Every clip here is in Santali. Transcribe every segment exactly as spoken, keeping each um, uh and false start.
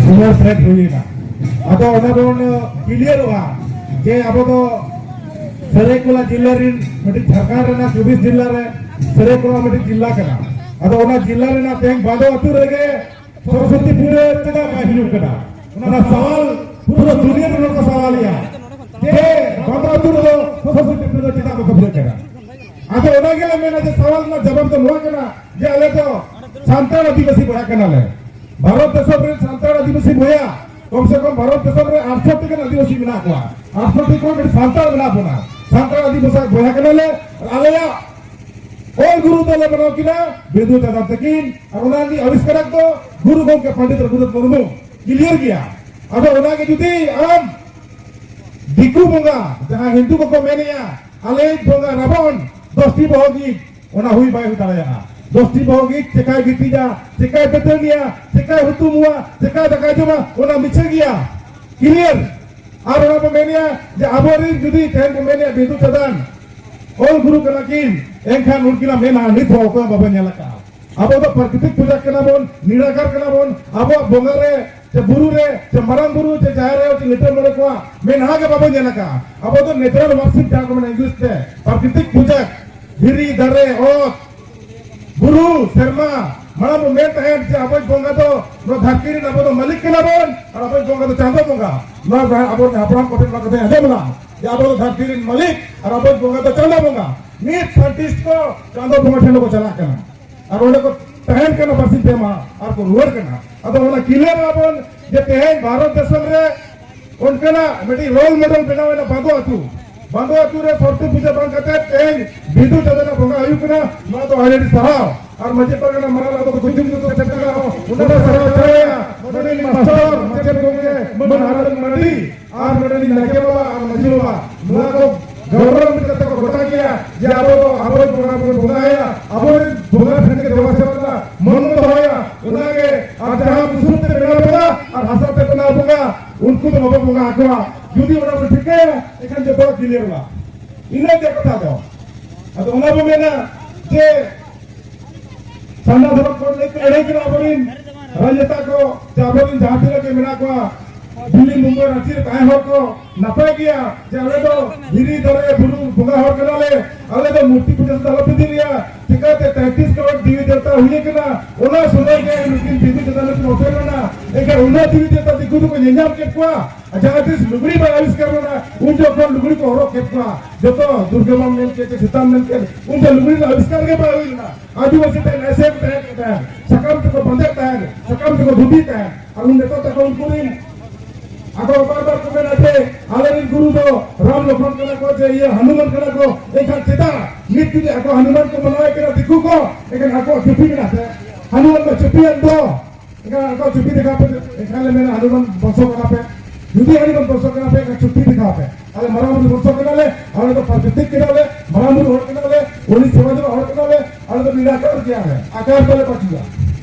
ᱥᱚᱢᱚᱭ ᱥᱮᱴ ᱦᱩᱭᱮᱱᱟ᱾ ᱟᱫᱚ ᱚᱱᱟ ᱵᱚᱱ ᱠᱞᱤᱭᱟᱨᱚᱜᱼᱟ ᱡᱮ ᱟᱵᱚ ᱫᱚ ᱥᱟᱹᱨᱟᱹᱭᱠᱮᱞᱟ ᱡᱤᱞᱟ ᱨᱮᱱ ᱢᱤᱫᱴᱤᱡ, ᱡᱷᱟᱲᱠᱷᱚᱸᱰ ᱨᱮᱱᱟᱜ ᱪᱚᱵᱵᱤᱥ ᱡᱤᱞᱟ ᱨᱮ ᱥᱟᱹᱨᱟᱹᱭᱠᱮᱞᱟ ᱢᱤᱫᱴᱤᱡ ᱡᱤᱞᱟ ᱠᱟᱱᱟ᱾ ᱟᱫᱚ ᱚᱱᱟ ᱡᱤᱞᱟ ᱨᱮᱱᱟᱜ ᱛᱮᱦᱮᱧ ᱵᱟᱸᱫᱚ ᱟᱹᱛᱩ ᱨᱮᱜᱮ ᱥᱚᱨᱚᱥᱚᱛᱤ ᱯᱩᱡᱟᱹ ᱪᱮᱫᱟᱜ ᱵᱟᱭ ᱦᱩᱭᱩᱜ ᱠᱟᱱᱟ? ᱚᱱᱟ ᱥᱟᱣᱟᱞ ᱯᱩᱨᱟᱹ ᱫᱩᱱᱤᱭᱟᱹ ᱨᱮ ᱱᱚᱝᱠᱟ ᱥᱟᱣᱟᱞ ᱮᱭᱟ ᱡᱮ ᱵᱟᱸᱫᱚ ᱟᱹᱛᱩ ᱨᱮᱫᱚ ᱥᱚᱨᱚᱥᱚᱛᱤ ᱯᱩᱡᱟᱹ ᱪᱮᱫᱟᱜ ᱵᱟᱠᱚ ᱯᱩᱡᱟᱹᱜ ᱠᱟᱱᱟ? ᱟᱫᱚ ᱚᱱᱟ ᱜᱮᱞᱮ ᱢᱮᱱᱟ ᱡᱮ ᱥᱟᱣᱟᱞ ᱨᱮᱱᱟᱜ ᱡᱟᱵᱟᱵ ᱫᱚ ᱱᱚᱣᱟ ᱠᱟᱱᱟ ᱡᱮ ᱟᱞᱮ ᱫᱚ ᱥᱟᱱᱛᱟᱲ ᱟᱹᱫᱤᱵᱟᱹᱥᱤ ᱵᱚᱭᱦᱟ ᱠᱟᱱᱟᱞᱮ᱾ ᱵᱷᱟᱨᱚᱛ ᱫᱤᱥᱚᱢ ᱨᱮᱱ ᱥᱟᱱᱛᱟᱲ ᱟᱹᱫᱤᱵᱟᱹᱥᱤ ᱵᱚᱭᱦᱟ ᱠᱚᱢ ᱥᱮ ᱠᱚᱢ ᱵᱷᱟᱨᱚᱛ ᱫᱤᱥᱚᱢ ᱨᱮ ᱟᱴᱥᱚ ᱴᱤ ᱜᱟᱱ ᱟᱹᱫᱤᱵᱟᱹᱥᱤ ᱢᱮᱱᱟᱜ ᱠᱚᱣᱟ᱾ ᱟᱴᱥᱚ ᱴᱤ ᱠᱷᱚᱱ ᱢᱤᱫ ᱥᱟᱱᱛᱟᱲ ᱢᱮᱱᱟᱜ ᱵᱚᱱᱟ᱾ ᱥᱟᱱᱛᱟᱲ ᱟᱹᱫᱤᱵᱟᱹᱥᱤ ᱵᱚᱭᱦᱟ ᱠᱟᱱᱟᱞᱮ᱾ ᱟᱞᱮᱭᱟᱜ ᱚᱞ ᱜᱩᱨᱩ ᱫᱚᱞᱮ ᱢᱟᱱᱟᱣ ᱠᱤᱱᱟ ᱵᱤᱫᱩ ᱪᱟᱸᱫᱟᱱ ᱛᱟᱹᱠᱤᱱ, ᱟᱨ ᱚᱱᱟ ᱨᱤᱱᱤᱡ ᱟᱵᱤᱥᱠᱟᱨᱚᱠ ᱫᱚ ᱜᱩᱨᱩ ᱜᱚᱢᱠᱮ ᱯᱚᱱᱰᱤᱛ ᱨᱚᱜᱷᱩᱱᱟᱛᱷ ᱢᱩᱨᱢᱩ᱾ ᱠᱞᱤᱭᱟᱨ ᱜᱮᱭᱟ᱾ ᱟᱫᱚ ᱚᱱᱟᱜᱮ ᱡᱩᱫᱤ ᱟᱢ ᱫᱤᱠᱩ ᱵᱚᱸᱜᱟ, ᱡᱟᱦᱟᱸ ᱦᱤᱱᱫᱩ ᱠᱚᱠᱚ ᱢᱮᱱᱮᱜᱼᱟ, ᱟᱞᱮᱭᱤᱡ ᱵᱚᱸᱜᱟ ᱨᱟᱵᱚᱱ ᱫᱚᱥᱴᱤ ᱵᱚᱦᱚᱜᱤᱡ, ᱚᱱᱟ ᱦᱩᱭ ᱵᱟᱭ ᱦᱩᱭ ᱫᱟᱲᱮᱭᱟᱜᱼᱟ᱾ ᱫᱚᱥᱴᱤ ᱵᱚᱦᱚᱜᱤᱡ ᱪᱮᱠᱟᱭ ᱜᱤᱛᱤᱡᱟ, ᱪᱮᱠᱟᱭ ᱫᱟᱹᱛᱟᱹᱱᱤᱭᱟ, ᱪᱮᱠᱟᱭ ᱦᱩᱛᱩᱢᱚᱜᱼᱟ, ᱪᱮᱠᱟᱭ ᱫᱟᱠᱟᱭ ᱡᱚᱢᱟ, ᱚᱱᱟ ᱢᱤᱪᱷᱟᱹ ᱜᱮᱭᱟ᱾ ᱠᱞᱤᱭᱟᱨ᱾ ᱟᱨ ᱚᱱᱟ ᱵᱚ ᱢᱮᱱᱮᱜᱼᱟ ᱡᱮ ᱟᱵᱚᱨᱮᱱ ᱡᱩᱫᱤ ᱛᱮᱦᱮᱧ ᱵᱚ ᱢᱮᱱᱮᱜᱼᱟ ᱵᱤᱫᱩ ᱪᱟᱸᱫᱟᱱ ᱚᱞ ᱜᱩᱨᱩ ᱠᱟᱱᱟ ᱠᱤᱱ, ᱮᱱᱠᱷᱟᱱ ᱩᱱᱠᱤᱱᱟᱜ ᱢᱮᱱᱟ ᱱᱤᱛ ᱦᱚᱸ ᱚᱠᱚᱭ ᱦᱚᱸ ᱵᱟᱵᱚ ᱧᱮᱞ ᱟᱠᱟᱫᱼᱟ᱾ ᱟᱵᱚ ᱫᱚ ᱯᱨᱟᱠᱨᱤᱛᱤᱠ ᱯᱩᱡᱟ ᱠᱟᱱᱟ ᱵᱚᱱ, ᱱᱤᱨᱟᱠᱟᱨ ᱠᱟᱱᱟ ᱵᱚᱱ᱾ ᱟᱵᱚᱣᱟᱜ ᱵᱚᱸᱜᱟ ᱨᱮ, ᱥᱮ ᱵᱩᱨᱩ ᱨᱮ, ᱥᱮ ᱢᱟᱨᱟᱝ ᱵᱩᱨᱩ, ᱥᱮ ᱡᱟᱦᱮᱨ ᱟᱭᱳ, ᱥᱮ ᱞᱤᱴᱟᱹ ᱢᱚᱬᱮ ᱠᱚᱣᱟᱜ ᱢᱮᱱᱟ ᱜᱮ ᱵᱟᱵᱚ ᱧᱮᱞ ᱟᱠᱟᱫᱼᱟ᱾ ᱟᱵᱚ ᱫᱚ natural worship ᱡᱟᱦᱟᱸ ᱠᱚ ᱢᱮᱱᱟ English ᱛᱮ, ᱯᱨᱟᱠᱨᱤᱛᱤᱠ ᱯᱩᱡᱟ, ᱫᱷᱤᱨᱤ, ᱫᱟᱨᱮ, ᱚᱛ, ᱵᱩᱨᱩ, ᱥᱮᱨᱢᱟ᱾ ᱢᱟᱲᱟᱝ ᱵᱚ ᱢᱮᱱ ᱛᱟᱦᱮᱸᱫ ᱡᱮ ᱟᱵᱚᱭᱤᱡ ᱵᱚᱸᱜᱟ ᱫᱚ ᱱᱚᱣᱟ ᱫᱷᱟᱹᱨᱛᱤ ᱨᱮᱱ ᱟᱵᱚ ᱫᱚ ᱢᱟᱹᱞᱤᱠ ᱠᱟᱱᱟ ᱵᱚᱱ, ᱟᱨ ᱟᱵᱚᱭᱤᱡ ᱵᱚᱸᱜᱟ ᱫᱚ ᱪᱟᱸᱫᱚ ᱵᱚᱸᱜᱟ᱾ ᱱᱚᱣᱟ ᱫᱚ ᱟᱵᱚᱨᱮᱱ ᱦᱟᱯᱲᱟᱢ ᱠᱚᱴᱷᱮᱱ ᱱᱚᱣᱟ ᱠᱟᱛᱷᱟᱧ ᱟᱸᱡᱚᱢ ᱞᱮᱫᱟ ᱡᱮ ᱟᱵᱚ ᱫᱚ ᱫᱷᱟᱹᱨᱛᱤ ᱨᱮᱱ ᱢᱟᱹᱞᱤᱠ ᱟᱨ ᱟᱵᱚᱭᱤᱡ ᱵᱚᱸᱜᱟ ᱫᱚ ᱪᱟᱸᱫᱚ ᱵᱚᱸᱜᱟ᱾ ᱱᱤᱛ scientist ᱠᱚ ᱪᱟᱸᱫᱚ ᱵᱚᱸᱜᱟ ᱴᱷᱮᱱ ᱠᱚ ᱪᱟᱞᱟᱜ ᱠᱟᱱᱟ, ᱟᱨ ᱚᱸᱰᱮ ᱠᱚ ᱛᱟᱦᱮᱱ ᱠᱟᱱᱟ ᱵᱟᱨᱥᱤᱧ ᱯᱮ ᱢᱟᱦᱟ ᱟᱨ ᱠᱚ ᱨᱩᱣᱟᱹᱲ ᱠᱟᱱᱟ᱾ ᱟᱫᱚ ᱚᱱᱟ ᱠᱞᱤᱭᱟᱨ ᱟᱵᱚᱱ ᱡᱮ ᱛᱮᱦᱮᱧ ᱵᱷᱟᱨᱚᱛ ᱫᱤᱥᱚᱢ ᱨᱮ ᱚᱱᱠᱟᱱᱟᱜ ᱢᱤᱫᱴᱤᱡ ᱨᱳᱞ ᱢᱚᱰᱮᱞ ᱵᱮᱱᱟᱣ ᱮᱱᱟ ᱵᱟᱸᱫᱚ ᱟᱹᱛᱩ᱾ ᱵᱟᱸᱫᱚ ᱟᱹᱛᱩ ᱨᱮ ᱥᱚᱨᱚᱥᱚᱛᱤ ᱯᱩᱡᱟᱹ ᱵᱟᱝ ᱠᱟᱛᱮ ᱛᱮᱦᱮᱧ ᱵᱤᱫᱩ ᱪᱟᱸᱫᱟᱱ ᱵᱚᱸᱜᱟ ᱦᱩᱭᱩᱜ ᱠᱟᱱᱟ᱾ ᱱᱚᱣᱟ ᱫᱚ ᱟᱹᱰᱤ ᱟᱹᱰᱤ ᱥᱟᱨᱦᱟᱣ᱾ ᱟᱨ ᱢᱟᱹᱡᱷᱤ ᱯᱟᱨᱜᱟᱱᱟ ᱢᱟᱨᱟᱝ ᱟᱵᱚ ᱠᱚ ᱡᱩᱢ ᱡᱩᱛᱩ ᱥᱮᱴᱮᱨ ᱠᱟᱱᱟ, ᱚᱱᱟ ᱥᱟᱨᱦᱟᱣ ᱪᱟᱞᱟᱭᱟ᱾ ᱱᱚᱰᱮ ᱨᱤᱱ ᱢᱟᱥᱴᱟᱨ ᱢᱟᱪᱮᱫ ᱜᱚᱢᱠᱮ ᱢᱟᱹᱱ ᱦᱟᱨᱟᱱ ᱢᱟᱹᱱᱰᱤ ᱟᱨ ᱱᱚᱰᱮ ᱨᱤᱱ ᱱᱟᱭᱠᱮ ᱵᱟᱵᱟ ᱟᱨ ᱢᱟᱹᱡᱷᱤ ᱵᱟᱵᱟ, ᱱᱚᱣᱟ ᱠᱚ ᱜᱚᱵᱚᱨᱢᱮᱱᱴ ᱠᱟᱛᱮ ᱠᱚ ᱜᱚᱴᱟ ᱠᱮᱭᱟ ᱡᱮ ᱟᱵᱚ ᱫᱚ ᱟᱵᱚᱨᱮᱱ ᱵᱚᱸᱜᱟ ᱵᱚᱱ ᱵᱚᱸᱜᱟᱭᱟ, ᱟᱵᱚᱨᱮᱱ ᱵᱚᱸᱜᱟ ᱴᱷᱮᱱ ᱜᱮ ᱫᱮᱵᱟ ᱥᱮᱵᱟ ᱨᱮᱱᱟᱜ ᱢᱚᱱ ᱵᱚᱱ ᱫᱚᱦᱚᱭᱟ᱾ ᱚᱱᱟᱜᱮ ᱟᱨ ᱡᱟᱦᱟᱸ ᱵᱩᱥᱩᱵ ᱛᱮ ᱵᱮᱱᱟᱣ ᱵᱚᱸᱜᱟ ᱟᱨ ᱦᱟᱥᱟ ᱛᱮ ᱵᱮᱱᱟᱣ ᱵᱚᱸᱜᱟ, ᱩᱱᱠᱩ ᱫᱚ ᱵᱟᱵᱚ ᱵᱚᱸᱜᱟ ᱟᱠᱚᱣᱟ᱾ ᱡᱩᱫᱤ ᱚᱱᱟ ᱵᱚᱱ ᱴᱷᱤᱠᱟᱹᱭᱟ, ᱮᱱᱠᱷᱟᱱ ᱡᱚᱛᱚᱣᱟᱜ ᱠᱞᱤᱭᱟᱨᱚᱜᱼᱟ᱾ ᱤᱱᱟᱹᱜᱮ ᱠᱟᱛᱷᱟ ᱫᱚ᱾ ᱟᱫᱚ ᱚᱱᱟ ᱵᱚ ᱢᱮᱱᱟ ᱡᱮ ᱥᱟᱨᱱᱟ ᱫᱷᱚᱨᱚᱢ ᱠᱚ ᱞᱟᱹᱭ ᱠᱚ ᱮᱲᱮ ᱠᱟᱱᱟ ᱟᱵᱚᱨᱮᱱ ᱨᱟᱡᱽᱱᱮᱛᱟ ᱠᱚ, ᱡᱮ ᱟᱵᱚᱨᱮᱱ ᱡᱟᱦᱟᱸ ᱛᱤᱱᱟᱹᱜ ᱜᱮ ᱢᱮᱱᱟᱜ ᱠᱚᱣᱟ, ᱫᱤᱞᱞᱤ, ᱢᱩᱢᱵᱟᱭ, ᱨᱟᱸᱪᱤ ᱨᱮ ᱛᱟᱦᱮᱸ ᱦᱚᱲ ᱠᱚ, ᱱᱟᱯᱟᱭ ᱜᱮᱭᱟ ᱡᱮ ᱟᱞᱮ ᱫᱚ ᱫᱷᱤᱨᱤ ᱫᱟᱨᱮ ᱵᱩᱨᱩ ᱵᱚᱸᱜᱟ ᱦᱚᱲ ᱠᱟᱱᱟᱞᱮ, ᱟᱞᱮ ᱫᱚ ᱢᱩᱨᱛᱤ ᱯᱩᱡᱟᱹ ᱥᱮᱫ ᱟᱞᱚᱯᱮ ᱤᱫᱤ ᱞᱮᱭᱟ᱾ ᱪᱤᱠᱟᱹᱛᱮ ᱛᱮᱸᱭᱛᱨᱤᱥ ᱠᱨᱳᱲ ᱫᱮᱵᱤ ᱫᱮᱵᱛᱟ ᱦᱩᱭ ᱟᱠᱟᱱᱟ, ᱚᱱᱟ ᱥᱚᱢᱚᱭ ᱜᱮ ᱱᱩᱠᱤᱱ ᱵᱤᱫᱩ ᱪᱟᱸᱫᱟᱱ ᱠᱤᱱ ᱚᱯᱮᱞ ᱞᱮᱱᱟ᱾ ᱮᱱᱠᱷᱟᱱ ᱩᱱᱟᱹᱜ ᱫᱮᱵᱤ ᱫᱮᱵᱛᱟ ᱫᱤᱠᱩ ᱫᱚᱠᱚ ᱧᱮᱞᱧᱟᱢ ᱠᱮᱫ ᱠᱚᱣᱟ, ᱟᱨ ᱡᱟᱦᱟᱸ ᱛᱤᱥ ᱞᱩᱜᱽᱲᱤ ᱵᱟᱭ ᱟᱵᱤᱥᱠᱟᱨ ᱞᱮᱱᱟ, ᱩᱱ ᱡᱚᱠᱷᱚᱱ ᱞᱩᱜᱽᱲᱤ ᱠᱚ ᱦᱚᱨᱚᱜ ᱠᱮᱫ ᱠᱚᱣᱟ᱾ ᱡᱚᱛᱚ ᱫᱩᱨᱜᱟᱹ ᱢᱟᱢ ᱢᱮᱱ ᱠᱮᱫ ᱪᱮ ᱥᱮᱛᱟᱢ ᱢᱮᱱ ᱠᱮᱫ, ᱩᱱ ᱫᱚ ᱞᱩᱜᱽᱲᱤ ᱨᱮᱱᱟᱜ ᱟᱵᱤᱥᱠᱟᱨ ᱜᱮ ᱵᱟᱭ ᱦᱩᱭ ᱞᱮᱱᱟ᱾ ᱟᱹᱫᱤᱵᱟᱹᱥᱤ ᱛᱟᱦᱮᱸ ᱠᱟᱱᱟ, ᱮᱥᱮᱨ ᱛᱟᱦᱮᱸ ᱠᱟᱱᱟ, ᱥᱟᱠᱟᱢ ᱛᱮᱠᱚ ᱵᱟᱸᱫᱮᱜ ᱛᱟᱦᱮᱸ, ᱥᱟᱠᱟᱢ ᱛᱮᱠᱚ ᱫᱷᱩᱛᱤ ᱛᱟᱦᱮᱸ᱾ ᱟᱨ ᱩᱱ ᱱᱤᱛᱚᱜ ᱛᱟᱠᱚ ᱩᱱᱠᱩ ᱨᱤᱱ ᱟᱠᱚ ᱵᱟᱨ ᱵᱟᱨ ᱠᱚ ᱢᱮᱱᱟ ᱡᱮ ᱟᱞᱮ ᱨᱤᱱ ᱜᱩᱨᱩ ᱫᱚ ᱨᱟᱢ ᱞᱚᱠᱷᱚᱱ ᱠᱟᱱᱟ ᱠᱚ, ᱡᱮ ᱤᱭᱟᱹ ᱦᱟᱱᱩᱢᱟᱱ ᱠᱟᱱᱟ ᱠᱚ᱾ ᱮᱱᱠᱷᱟᱱ ᱪᱮᱫᱟᱜ ᱱᱤᱛ ᱡᱩᱫᱤ ᱟᱠᱚ ᱦᱟᱱᱩᱢᱟᱱ ᱠᱚ ᱢᱟᱱᱟᱣᱮ ᱠᱟᱱᱟ ᱫᱤᱠᱩ ᱠᱚ, ᱮᱱᱠᱷᱟᱱ ᱟᱠᱚᱣᱟᱜ ᱪᱩᱯᱤ ᱢᱮᱱᱟᱜ ᱛᱮ ᱦᱟᱱᱩᱢᱟᱱ ᱫᱚ ᱪᱩᱯᱤᱭᱟᱱ ᱫᱚ ᱮᱱᱠᱷᱟᱱ ᱟᱠᱚ ᱪᱩᱯᱤ ᱫᱮᱠᱷᱟᱣ ᱯᱮ, ᱮᱱᱠᱷᱟᱱ ᱞᱮ ᱢᱮᱱᱟ, ᱦᱟᱱᱩᱢᱟᱱ ᱵᱚᱝᱥᱚ ᱠᱟᱱᱟ ᱯᱮ᱾ ᱡᱩᱫᱤ ᱦᱟᱱᱩᱢᱟᱱ ᱵᱚᱝᱥᱚ ᱠᱟᱱᱟ ᱯᱮ, ᱮᱱᱠᱷᱟᱱ ᱪᱩᱯᱤ ᱫᱮᱠᱷᱟᱣ ᱯᱮ᱾ ᱟᱞᱮ ᱢᱟᱨᱟᱝ ᱵᱩᱨᱩ ᱵᱚᱝᱥᱚ ᱠᱟᱱᱟᱞᱮ, ᱟᱞᱮ ᱫᱚ ᱯᱨᱟᱠᱨᱤᱛᱤᱠ ᱠᱟᱱᱟᱞᱮ, ᱢᱟᱨᱟᱝ ᱵᱩᱨᱩ ᱦᱚᱲ ᱠᱟᱱᱟᱞᱮ, ᱩᱱᱤ ᱥᱮᱵᱟ ᱫᱮᱵᱟ ᱦᱚᱲ ᱠᱟᱱᱟᱞᱮ, ᱟᱞᱮ ᱫᱚ ᱱᱤᱨᱟᱠᱟᱨ ᱜᱮᱭᱟᱞᱮ, ᱟᱠᱟᱨ ᱛᱟᱞᱮ ᱯᱟᱹᱪᱩᱜᱼᱟ᱾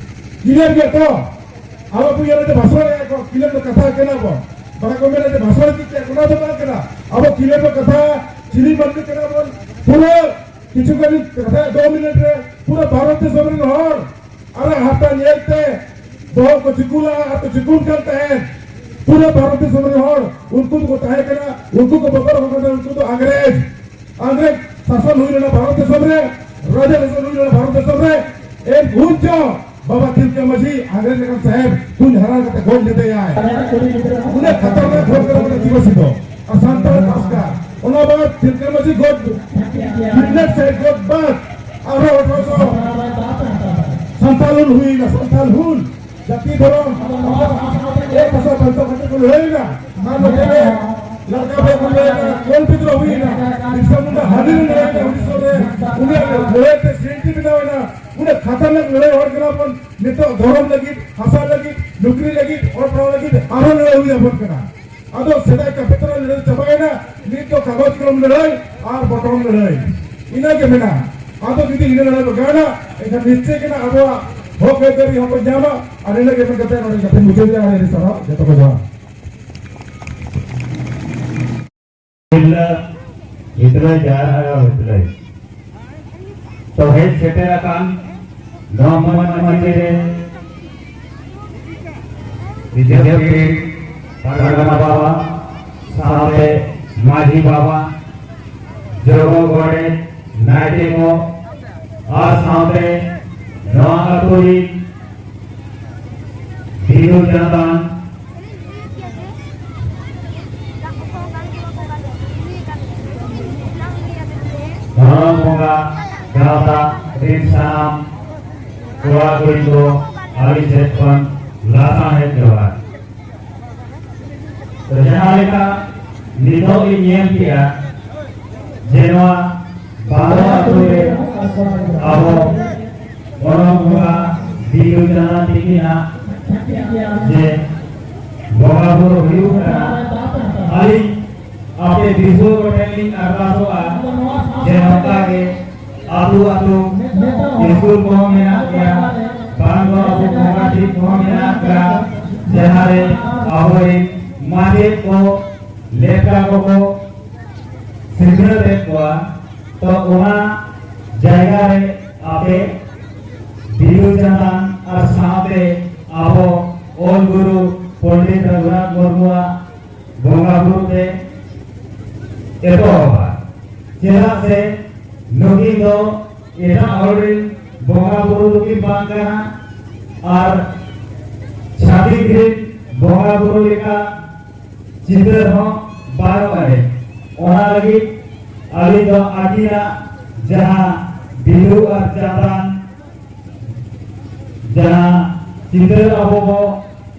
ᱠᱞᱤᱭᱟᱨ ᱜᱮᱭᱟ ᱛᱚ? ᱟᱵᱚ ᱠᱚ ᱤᱭᱟᱹ ᱨᱮ ᱵᱷᱟᱥᱚᱱ ᱮᱫᱟ ᱠᱚ, ᱠᱞᱤᱭᱟᱨ ᱫᱚ ᱠᱟᱛᱷᱟ ᱠᱟᱱᱟ ᱵᱚᱱ᱾ ᱵᱟᱲᱟ ᱠᱚ ᱢᱮᱱᱟ ᱡᱮ ᱵᱷᱟᱥᱚᱱ ᱪᱮᱫ ᱪᱮᱫ, ᱚᱱᱟ ᱫᱚ ᱵᱟᱝ ᱠᱟᱱᱟ᱾ ᱟᱵᱚ ᱠᱞᱤᱭᱟᱨ ᱫᱚ ᱠᱟᱛᱷᱟ, ᱪᱤᱞᱤ ᱢᱟᱹᱱᱢᱤ ᱠᱟᱱᱟ ᱵᱚᱱ, ᱯᱩᱨᱟᱹ ᱠᱤᱪᱷᱩ ᱜᱟᱱ ᱠᱟᱛᱷᱟ ᱫᱩ ᱢᱤᱱᱤᱴ ᱨᱮ ᱯᱩᱨᱟᱹ ᱵᱷᱟᱨᱚᱛ ᱫᱤᱥᱚᱢ ᱨᱮᱱ ᱦᱚᱲ ᱟᱨᱟᱜ ᱦᱟᱨᱛᱟ ᱧᱮᱞ ᱛᱮ ᱵᱚᱦᱚᱜ ᱠᱚ ᱪᱤᱠᱩᱞᱟ ᱟᱨ ᱠᱚ ᱪᱤᱠᱩᱱ ᱠᱟᱱ ᱛᱟᱦᱮᱸᱫ᱾ ᱯᱩᱨᱟᱹ ᱵᱷᱟᱨᱚᱛ ᱫᱤᱥᱚᱢ ᱨᱮᱱ ᱦᱚᱲ ᱩᱱᱠᱩ ᱫᱚᱠᱚ ᱛᱟᱦᱮᱸ ᱠᱟᱱᱟ, ᱩᱱᱠᱩ ᱠᱚ ᱵᱚᱛᱚᱨ ᱟᱠᱚ ᱠᱟᱱᱟ, ᱩᱱᱠᱩ ᱫᱚ ᱟᱝᱨᱮᱡᱽ, ᱟᱝᱨᱮᱡᱽ ᱥᱟᱥᱚᱱ ᱦᱩᱭ ᱞᱮᱱᱟ ᱵᱷᱟᱨᱚᱛ ᱫᱤᱥᱚᱢ ᱨᱮ, ᱨᱟᱡᱟ ᱥᱟᱥᱚᱱ ᱦᱩᱭ ᱞᱮᱱᱟ ᱵᱷᱟᱨᱚᱛ ᱫᱤᱥᱚᱢ ᱨᱮ᱾ ᱮᱱ ᱩᱱ ᱡᱚᱦᱚᱜ ᱵᱟᱵᱟ ᱛᱤᱞᱠᱟᱹ ᱢᱟᱹᱡᱷᱤ ᱟᱝᱨᱮᱡᱽ ᱞᱮᱠᱟᱱ ᱥᱟᱦᱮᱵᱽ ᱛᱩᱧ ᱦᱟᱨᱟ ᱠᱟᱛᱮ ᱜᱚᱡ ᱞᱮᱫᱮᱭᱟᱭ᱾ ᱩᱱᱟᱹᱜ ᱠᱷᱟᱛᱟᱨᱱᱟᱠ ᱦᱚᱲ ᱠᱟᱱᱟ ᱵᱚᱱ ᱟᱹᱫᱤᱵᱟᱹᱥᱤ ᱫᱚ᱾ ᱟᱨ ᱥᱟᱱᱛᱟᱲ ᱯᱟᱥᱠᱟ, ᱚᱱᱟ ᱵᱟᱫ ᱛᱤᱞᱠᱟᱹ ᱢᱟᱹᱡᱷᱤ ᱜᱚᱡ, ᱯᱷᱤᱴᱱᱮᱥ ᱥᱮ ᱜᱚᱡ ᱵᱟᱫ ᱟᱨᱦᱚᱸ ᱟᱴᱷᱨᱚᱥᱚ ᱥᱟᱱᱛᱟᱞ ᱦᱩᱞ ᱦᱩᱭᱱᱟ, ᱥᱟᱱᱛᱟᱞ ᱦᱩᱞ᱾ ᱡᱟᱹᱛᱤ ᱫᱷᱚᱨᱚᱢ, ᱮᱠ ᱦᱟᱥᱟ ᱵᱟᱧᱪᱟᱣ ᱠᱟᱛᱮ ᱠᱚ ᱞᱟᱹᱲᱦᱟᱹᱭᱱᱟ᱾ ᱚᱱᱟ ᱢᱚᱫᱽᱫᱷᱮ ᱨᱮ ᱞᱟᱲᱠᱟ ᱵᱷᱟᱭ ᱠᱚ ᱞᱟᱹᱲᱦᱟᱹᱭᱱᱟ, ᱠᱳᱞ ᱵᱤᱫᱽᱨᱳᱦ ᱦᱩᱭᱱᱟ᱾ ᱵᱤᱨᱥᱟ ᱢᱩᱱᱰᱟ ᱦᱟᱹᱱᱤ ᱨᱮ ᱞᱟᱹᱲᱦᱟᱹᱭᱱᱟ ᱩᱱᱤᱥᱥᱚ ᱨᱮ, ᱩᱱᱤᱭᱟᱜ ᱞᱟᱹᱲᱦᱟᱹᱭ ᱛᱮ ᱥᱨᱤᱥᱴᱤ ᱵᱮᱱᱟᱣ ᱮᱱᱟ᱾ ᱩᱱᱟᱹᱜ ᱠᱷᱟᱛᱟᱨᱱᱟᱠ ᱞᱟᱹᱲᱦᱟᱹᱭ ᱦᱚᱲ ᱠᱟᱱᱟ ᱵᱚᱱ᱾ ᱱᱤᱛᱚᱜ ᱫᱷᱚᱨᱚᱢ ᱞᱟᱹᱜᱤᱫ, ᱦᱟᱥᱟ ᱞᱟᱹᱜᱤᱫ, ᱱᱩᱠᱨᱤ ᱞᱟᱹᱜᱤᱫ, ᱚᱞ ᱯᱟᱲᱦᱟᱣ ᱞᱟᱹᱜᱤᱫ ᱟᱨᱦᱚᱸ ᱞᱟᱹᱲᱦᱟᱹᱭ ᱦᱩᱭ ᱟᱵᱚᱱ ᱠᱟᱱᱟ᱾ ᱟᱫᱚ ᱥᱮᱫᱟᱭ ᱠᱟᱹᱯᱤ ᱛᱟᱞᱟ ᱞᱟᱹᱲᱦᱟᱹᱭ ᱪᱟᱵᱟᱭᱮᱱᱟ, ᱱᱤᱛ ᱫᱚ ᱠᱟᱜᱚᱡᱽ ᱠᱚᱞᱚᱢ ᱞᱟᱹᱲᱦᱟᱹᱭ ᱟᱨ ᱵᱚᱴᱚᱢ ᱞᱟᱹᱲᱦᱟᱹᱭ, ᱤᱱᱟᱹ ᱜᱮ ᱢᱮᱱᱟᱜᱼᱟ᱾ ᱟᱫᱚ ᱡᱩᱫᱤ ᱤᱱᱟᱹ ᱞᱟᱹᱲᱦᱟᱹᱭ ᱵᱚ ᱜᱟᱱᱟ, ᱮᱱᱠᱷᱟᱱ ᱱᱤᱥᱪᱚᱭ ᱜᱮ ᱱᱟᱜ ᱟᱵᱚᱣᱟᱜ ᱦᱚᱠ ᱟᱹᱭᱫᱟᱹᱨᱤ ᱦᱚᱸᱵᱚ ᱧᱟᱢᱟ᱾ ᱟᱨ ᱤᱱᱟᱹ ᱜᱮ ᱢᱮᱱ ᱠᱟᱛᱮ ᱱᱚᱰᱮ ᱠᱟᱛᱷᱟᱧ ᱢᱩᱪᱟᱹᱫᱮᱜᱼᱟ᱾ ᱟᱹᱰᱤ ᱟᱹᱰᱤ ᱥᱟᱨᱦᱟᱣ ᱡᱚᱛᱚ ᱠᱚ ᱡᱚᱦᱟᱨ᱾ ᱛᱤᱨᱞᱟᱹ ᱦᱤᱛᱞᱟᱹᱭ ᱡᱟᱦᱮᱨ ᱟᱭᱳ ᱦᱤᱛᱞᱟᱹᱭ᱾ ᱛᱚ ᱦᱮᱡ ᱥᱮᱴᱮᱨ ᱟᱠᱟᱱ ᱱᱚᱣᱟ ᱢᱟᱹᱱ ᱢᱟᱹᱱᱤ ᱨᱮ ᱵᱤᱡᱮᱯᱤ ᱯᱟᱨᱜᱟᱱᱟ ᱵᱟᱵᱟ, ᱥᱟᱶᱛᱮ ᱢᱟᱹᱡᱷᱤ ᱵᱟᱵᱟ, ᱡᱚᱜᱚ ᱜᱚᱰᱮᱛ, ᱱᱟᱭᱠᱮ ᱠᱚ ᱟᱨ ᱥᱟᱶᱛᱮ ᱱᱚᱣᱟ ᱟᱹᱛᱩ ᱨᱤᱱ ᱵᱤᱫᱩ ᱪᱟᱸᱫᱟᱱ ᱫᱷᱚᱨᱚᱢ ᱵᱚᱸᱜᱟ ᱜᱟᱶᱛᱟ ᱨᱤᱱ ᱥᱟᱱᱟᱢ ᱠᱚᱲᱟ ᱠᱩᱲᱤ ᱠᱚ ᱟᱹᱞᱤᱧ ᱥᱮᱫ ᱠᱷᱚᱱ ᱞᱟᱥᱟᱲᱦᱮᱫ ᱡᱚᱦᱟᱨ᱾ ᱛᱚ ᱡᱟᱦᱟᱸ ᱞᱮᱠᱟ ᱱᱤᱛᱚᱜ ᱤᱧ ᱧᱮᱞ ᱠᱮᱜᱼᱟ ᱡᱮ ᱱᱚᱣᱟ ᱵᱟᱨᱚ ᱟᱹᱛᱩ ᱨᱮ ᱟᱵᱚ ᱚᱱᱚᱞ ᱵᱚᱸᱜᱟ ᱵᱤᱫᱩ ᱪᱟᱸᱫᱟᱱ ᱛᱤᱠᱤᱱᱟᱜ ᱡᱮ ᱵᱚᱸᱜᱟ ᱵᱩᱨᱩ ᱦᱩᱭᱩᱜ ᱠᱟᱱᱟ, ᱟᱹᱞᱤᱧ ᱟᱯᱮ ᱫᱤᱥᱩᱣᱟᱹ ᱠᱚᱴᱷᱮᱱ ᱞᱤᱧ ᱟᱨᱫᱟᱥᱚᱜᱼᱟ ᱡᱮ ᱱᱚᱝᱠᱟ ᱜᱮ ᱟᱹᱛᱩ ᱟᱹᱛᱩ ᱥᱠᱩᱞ ᱠᱚᱦᱚᱸ ᱢᱮᱱᱟᱜ ᱜᱮᱭᱟ, ᱵᱟᱝ ᱫᱚ ᱟᱵᱚ ᱵᱚᱸᱜᱟ ᱴᱷᱤᱠ ᱠᱚᱦᱚᱸ ᱢᱮᱱᱟᱜ ᱜᱮᱭᱟ, ᱡᱟᱦᱟᱸ ᱨᱮ ᱟᱵᱚᱨᱮᱱ ᱢᱟᱪᱮᱫ ᱠᱚ ᱞᱮᱠᱟ ᱠᱚᱠᱚ ᱥᱤᱠᱷᱱᱟᱹᱛ ᱮᱫ ᱠᱚᱣᱟ᱾ ᱛᱚ ᱚᱱᱟ ᱡᱟᱭᱜᱟ ᱨᱮ ᱟᱯᱮ ᱵᱤᱫᱩ ᱪᱟᱸᱫᱟᱱ ᱟᱨ ᱥᱟᱶᱛᱮ ᱟᱵᱚ ᱚᱞ ᱜᱩᱨᱩ ᱯᱚᱱᱰᱤᱛ ᱨᱚᱜᱷᱩᱱᱟᱛᱷ ᱢᱩᱨᱢᱩᱣᱟᱜ ᱵᱚᱸᱜᱟ ᱵᱩᱨᱩ ᱯᱮ ᱮᱛᱚᱦᱚᱵᱟ᱾ ᱪᱮᱫᱟᱜ ᱥᱮ ᱱᱩᱠᱤᱱ ᱫᱚ ᱮᱴᱟᱜ ᱦᱚᱲ ᱨᱮᱱ ᱵᱚᱸᱜᱟ ᱵᱩᱨᱩ ᱫᱚᱠᱤᱱ ᱵᱟᱝ ᱠᱟᱱᱟ ᱟᱨ ᱪᱷᱟᱹᱛᱤᱠ ᱨᱮᱱ ᱵᱚᱸᱜᱟ ᱵᱩᱨᱩ ᱞᱮᱠᱟ ᱪᱤᱛᱟᱹᱨ ᱦᱚᱸ ᱵᱟᱹᱱᱩᱜ ᱟᱹᱱᱤᱡ᱾ ᱚᱱᱟ ᱞᱟᱹᱜᱤᱫ ᱟᱹᱞᱤᱧ ᱫᱚ ᱟᱹᱠᱤᱱᱟᱜ ᱡᱟᱦᱟᱸ ᱵᱤᱫᱩ ᱟᱨ ᱪᱟᱸᱫᱟᱱ ᱡᱟᱦᱟᱸ ᱪᱤᱛᱟᱹᱨ ᱟᱵᱚ ᱵᱚ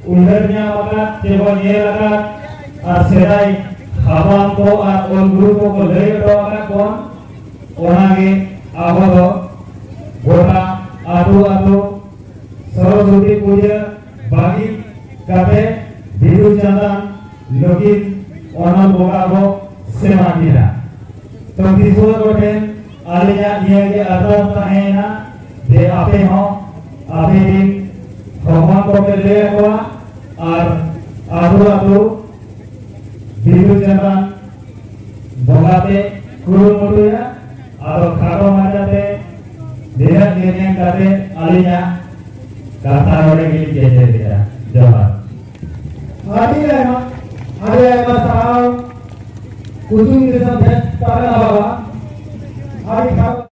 ᱩᱭᱦᱟᱹᱨ ᱧᱟᱢ ᱟᱠᱟᱫ ᱪᱮ ᱵᱚ ᱧᱮᱞ ᱟᱠᱟᱫ ᱟᱨ ᱥᱮᱫᱟᱭ ᱦᱟᱯᱲᱟᱢ ᱠᱚ ᱟᱨ ᱚᱞ ᱜᱩᱨᱩ ᱠᱚᱠᱚ ᱞᱟᱹᱭ ᱦᱚᱴᱚ ᱟᱠᱟᱫ ᱵᱚᱱ, ᱚᱱᱟᱜᱮ ᱟᱵᱚ ᱫᱚ ᱜᱚᱴᱟ ᱟᱹᱛᱩ ᱟᱹᱛᱩ ᱥᱚᱨᱚᱥᱚᱛᱤ ᱯᱩᱡᱟᱹ ᱵᱟᱹᱜᱤ ᱠᱟᱛᱮ ᱵᱤᱫᱩ ᱪᱟᱸᱫᱟᱱ ᱱᱩᱠᱤᱱ ᱚᱱᱚᱞ ᱵᱚᱸᱜᱟ ᱵᱚ ᱥᱮᱵᱟ ᱠᱤᱱᱟ᱾ ᱛᱚ ᱫᱤᱥᱩᱣᱟᱹ ᱠᱚᱴᱷᱮᱱ ᱟᱹᱞᱤᱧᱟᱜ ᱱᱤᱭᱟᱹ ᱜᱮ ᱟᱨᱫᱟᱥ ᱛᱟᱦᱮᱸᱭᱮᱱᱟ ᱡᱮ ᱟᱯᱮ ᱦᱚᱸ ᱟᱯᱮ ᱨᱤᱱ ᱦᱚᱯᱚᱱ ᱠᱚᱯᱮ ᱞᱟᱹᱭ ᱟᱠᱚᱣᱟ ᱟᱨ ᱟᱹᱛᱩ ᱟᱹᱛᱩ ᱵᱤᱫᱩ ᱪᱟᱸᱫᱟᱱ ᱵᱚᱸᱜᱟ ᱯᱮ ᱠᱩᱨᱩᱢᱩᱴᱩᱭᱟ᱾ ᱟᱫᱚ ᱠᱷᱟᱴᱚ ᱢᱟᱪᱷᱟᱛᱮ ᱱᱤᱱᱟᱹᱜ ᱜᱮ ᱢᱮᱱ ᱠᱟᱛᱮ ᱟᱹᱞᱤᱧᱟᱜ ᱠᱟᱛᱷᱟ ᱱᱚᱰᱮ ᱜᱮᱞᱤᱧ ᱠᱮᱪᱮᱫ ᱮᱫᱟ᱾ ᱡᱚᱦᱟᱨ᱾ ᱟᱹᱰᱤ ᱟᱭᱢᱟ, ᱟᱹᱰᱤ ᱟᱭᱢᱟ ᱥᱟᱨᱦᱟᱣ ᱠᱩᱫᱩᱢ ᱫᱤᱥᱚᱢ ᱫᱮᱥ ᱯᱟᱨᱜᱟᱱᱟ ᱵᱟᱵᱟ᱾ ᱟᱹᱰᱤ